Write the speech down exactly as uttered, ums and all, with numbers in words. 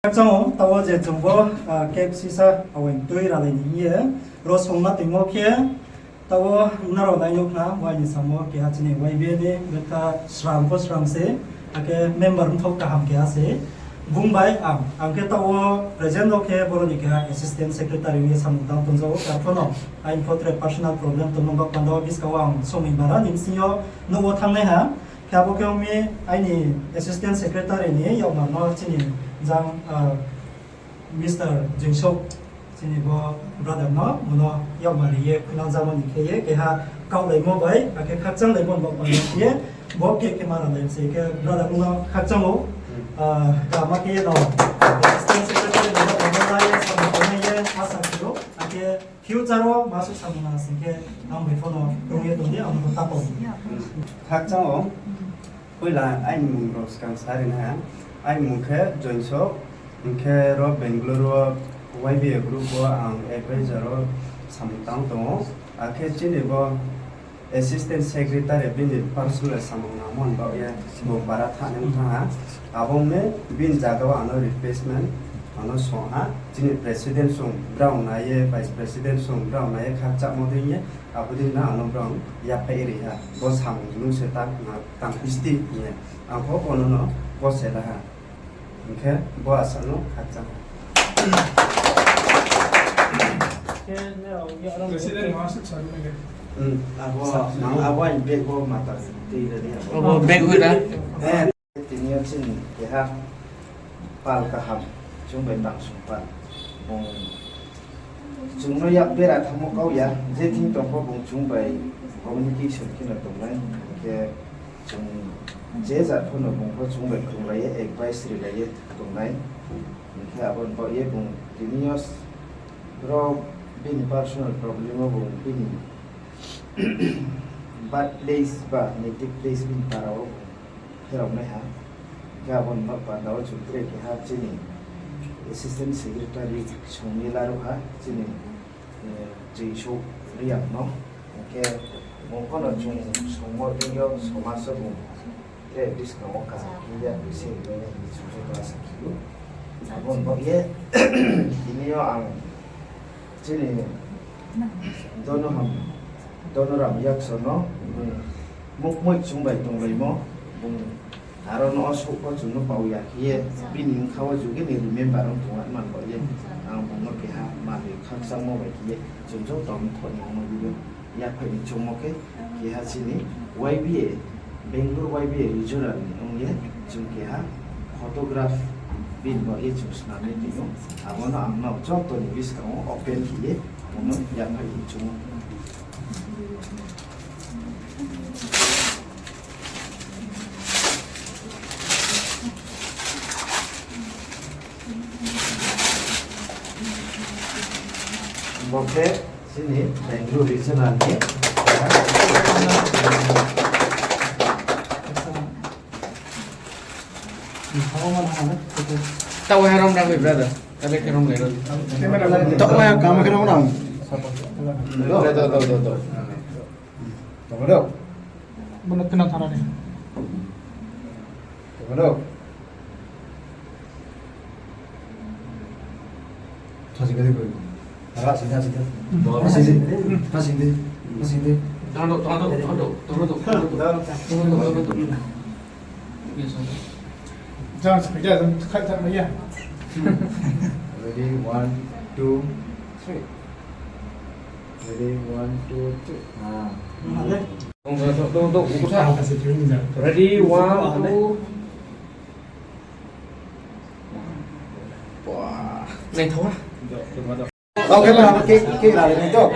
Khakchang o, taoh wo je chung bo, ah, cake sisa awaing tui ralai ni hing ye, ro songma toimo khe, taoh wo nrao nai nuh khna, bo aini samo keha chini Y B A ni betha sram pho sram se, akhe member mthaoh kaham keha se. Bung bai ang, ang khe taoh wo present wo khe boro ni keha assistant secretary ong ye samung tang tong jao, arphuh no aini pho tre personal problem tongmo ba panda wo buskang wo ang somoi bara ni bsing yo nouh wo thanngnaiha. Khe abo khe ong mi aini assistant secretary ni yakmar no chini jang, ah, Mister Joiso, chini bo brother no, bo no yakmar ri ye khuinang jamo ni khe ye, keha kaohlaimo bai, akhe khakchanglaimo ni bo bai ye, bo cake khe ma ralai se khe brother no khakchang o, ah, kaham khe ye no, assistant secretary no ma lai ye, samung tangnai ye, asa khe o, akhe future wo ma suh samung nang sing khe, ang bai pho no rung ye tong di, ang no ta tong. Khakchang o, poila aini mung rao skang sa ri nai ha. Aini mung khe Joinsok, hing khe ro Bangalore wo Y B A group wo ang advisor wo samung tang tong o. Akhe chini bo assistant secretary bini personal samung nangmo ni baoh ye bung para thanng nai thanng ha. Abo ong mi bini zaga wo ang no replacement ang no song ha. Chini president song brao nai ye, vice president song brao nai ye khakchangmo dei ye, abo dei no ang no brao yaphaih ri ha. Bo samung nung se ta tang bisti hing ye. Ang pho bo no no bo se la ha. Hing khe bo asa no khakchang ha. President ma se sa ri nai. Hmm, abo, abo aini bag bo mata tui ra di abo. Abo bag hoih ra. Eh, tini yo chini keha pal kaham, chung bai tangsong pal. Bung chung no yak bera thanngmo kau ya, je thing tong pho bung chung bai communication khe no tongnai, hing khe chung je jat pho no bung pho chung bai krunglai ye, advice rilai ye tongnai. Hing khe abo ni baoh ye bung tini yo s-, ro bini personal problem wo bung bini birthplace ba native place bini para wo bung pherao nai ha. Hing khe abo ni baoh panda wo chung tre keha chini assistant secretary song ye laruh ha, chini, eh, Joinsok Reang no. Hing khe bung pho no chung songmo thing yo somaj wo bung tre buskang wo kaham khe ya, bisi rinai hing ye chung joto asa khe ou. Abo ni baoh ye tini yo ang chini Donoham, Donoram Yakso no, bung mukmoi chung bai tonglaimo, bung aro no o souh pho chung no pao ya khe ye, bini bkha wo juge ni remember ong tong man baoh ye, ang bung no keha manoi khakchangmo bai khe ye, chung joto mthoh ni ongmo video yaphaih ni choungmo khe, keha chini Y B A, Bangalore Y B A regional ni ong ye, chung keha photograph bini baoh ye chung snam ye tong ou. Abo no ang no joto ni buskang wo open khe ye, bung no yaphaih ni choung ou. Bo khe chini Bangalore regional ni. Taoh hai rom rang ni brother. Taoh hai khe rom lai rom. Taoh hai khe rom rang. Do, do, do, do, do. Tong do. Bono khna thara ni. Tong do. Thasi gari gari. Ara sini, sini. Thasi, thasi, thasi. Tong do, tong do, tong do, tong do, tong do. Jang se khaja jang khai thang ya. Ready, one, two, three. Ready, one, two, three. Ah. Tong, tong, tong, tong, tong. Ready, one, two. Wah. Nai thawa. Oke, mana ke, ke lari nai to.